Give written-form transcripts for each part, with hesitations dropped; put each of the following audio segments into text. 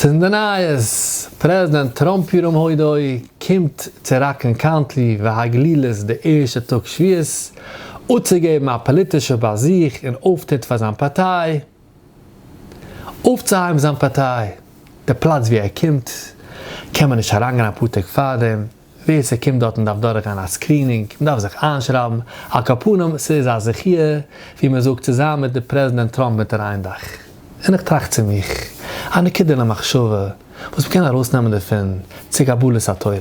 ס'איז אין די נייעס, פרעזידענט טראמפ ירום הודו קומט צו ראקלענד קאונטי והגלילות די ערשטע טאג שבועות אפצוגעבן א פאליטישע באזוך און אויפטריט פאר זיין פארטיי, אויפצוהייבן זיין פארטיי. די פלאץ ווי ער קומט קען מען נישט אריינגיין אפאר טעג פארדעם, ווער ס'קומט דארטן דארף דורכגיין א screening, מ'דארף זיך איינשרייבן, על כל פנים ס'איז א זכיה ווי מ'זאגט צו זיין מיט די פרעזידענט טראמפ אונטער איין דאך. און איך טראכט צו מיך, א נקודה למחשבה וואס מ'קען ארויסנעמען דערפון צו קבלת התורה.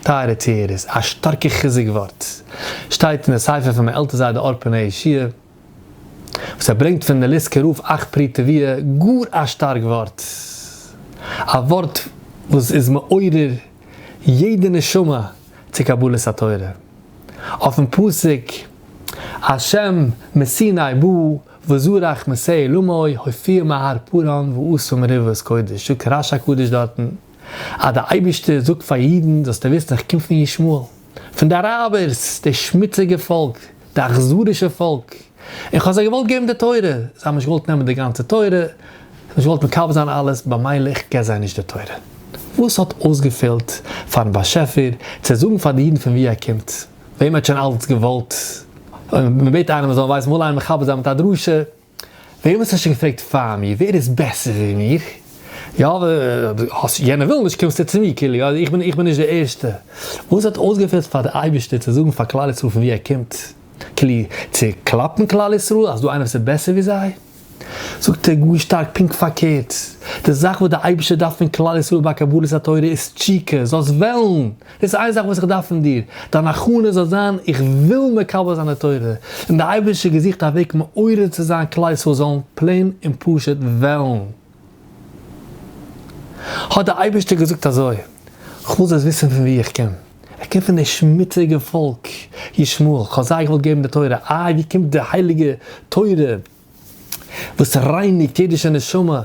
טייערע צוהערערס, א שטארקע חיזוק ווארט שטייט אין די ספר פון מיין עלטער זיידע אור פני יהושע, וואס ער ברענגט פון די ליסקא רב אך פרי תבואה, גאר א שטארק ווארט, א ווארט וואס איז מעורר יעדע נשמה צו קבלת התורה, אויפן פסוק השם מסיני בא וזרח משה למו הופיע מהר פארן ועשה מריבות קודש, זאגט רשי הקדוש דארטן אז די אייבערשטער זאגט פאר אידן זאלסטו וויסן איך קום פון ישמעאל, פון די אראבערס, די שמוציגע פאלק, די אכזרישע פאלק, און כ'האב זיי געוואלט געבן די תורה, זיי האבן נישט געוואלט נעמען די גאנצע תורה, זיי האבן נישט געוואלט מקבל זיין אלעס, במילא איך געב זיי נישט די תורה. וואס האט אויסגעפעלט פארן באשעפער צו זאגן פאר די אידן פון וואו ער קומט, וועם ער האט שוין אלץ געוואלט, מען בעט איינעם ער זאל ווייסן, מ'וויל איינעם מכבד זיין מיט א דרשה, וועם האסטו שוין געפרעגט פאר מיר? ווער איז בעסער ווי מיר? יא, האסט, יענער וויל נישט קומסטו צו מיר, כאילו, יא, איך בין, איך בין נישט דער ערשטער. וואס האט אויסגעפעלט פאר די אייבערשטער צו זאגן פאר כלל ישראל פון וואו ער קומט? כאילו, צו קלאפן כלל ישראל אז דא איינער וואס איז בעסער ווי זיי? זאגט ער גאר שטארק פונקט פארקערט, די זאך וואס די אייבערשטער דארף פון כלל ישראל ביי קבלת התורה איז תשוקה, זאלסט וועלן! דאס איז איין זאך וואס איך דארף פון דיר, דיין הכנה זאל זיין איך וויל מקבל זיין די תורה, און די אייבערשטער געזוכט א וועג מעורר צו זיין כלל ישראל זאלן plain און פשוט וועלן. האט די אייבערשטער געזאגט אזוי, כ'וויל זאלסט וויסן פון וואו איך קום, איך קום פון די שמוציגע פאלק ישמעאל, כ'האב זיי געוואלט געבן די תורה, איי ווי קומט די הייליגע תורה וואס רייניגט אידישע נשמה,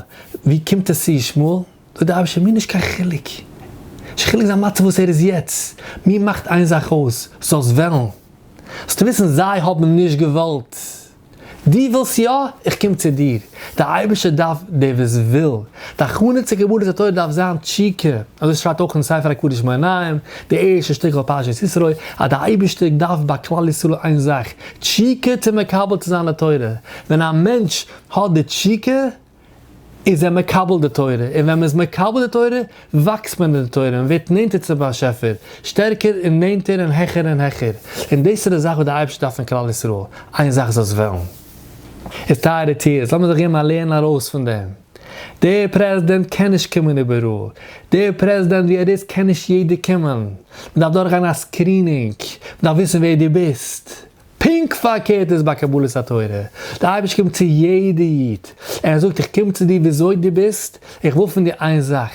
ווי קומט עס צו ישמעאל? זאגט דער אייבערשטער מיר נישט קיין חילוק, נישט חילוק זיין מצב וואס ער איז יעצט, מיר מאכט איין זאך אויס, זאלסט וועלן, זאלסטו וויסן זיי האבן נישט געוואלט, דו ווילסט יא? איך קום צו דיר. דער אייבערשטער דארף דער וואס וויל. די הכנה צו קבלת התורה דארף זיין תשוקה, אזוי שרייבט אויך אין ספר הקדוש מאור עינים, די ערשטע שטיקל פרשת יתרו, אז דער אייבערשטער דארף ביי כלל ישראל איין זאך, תשוקה צו מקבל צו זיין די תורה. ווען א מענטש האט די תשוקה, איז ער מקבל די תורה, און ווען מען איז מקבל די תורה, וואקסט מען אין די תורה, מען ווערט נענטער צום באשעפער, שטערקער און נענטער און העכער און העכער, און דאס איז די זאך וואס דער אייבערשטער דארף פון כלל ישראל, איין זאך זאלסט וועלן. איז טייערע טיערס, לאמיר זיך געבן א לערן ארויס פון דעם. דער פרעזידענט קען נישט קומען איבעראל, דער פרעזידענט ווי ער איז קען נישט יעדער קומען, מען דארף דורכגיין א screening, מען דארף וויסן ווער דו ביסט, פונקט פארקערט איז ביי קבלת התורה, דער אייבערשטער קומט צו יעדע איד, און ער זאגט איך קום צו דיר וויאזוי דו ביסט, איך וויל פון דיר איין זאך,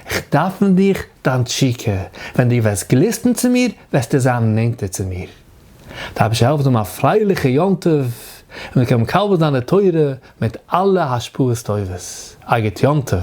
איך דארף פון דיך דיין תשוקה, ווען דו וועסט גליסטן צו מיר, וועסטו זיין נענטער צו מיר. דער אייבערשטער העלפט האבן א פרייליכע יום טוב, און מיר קענען מקבל זיין די תורה מיט אלע השפעות טובות. א גוט יום טוב.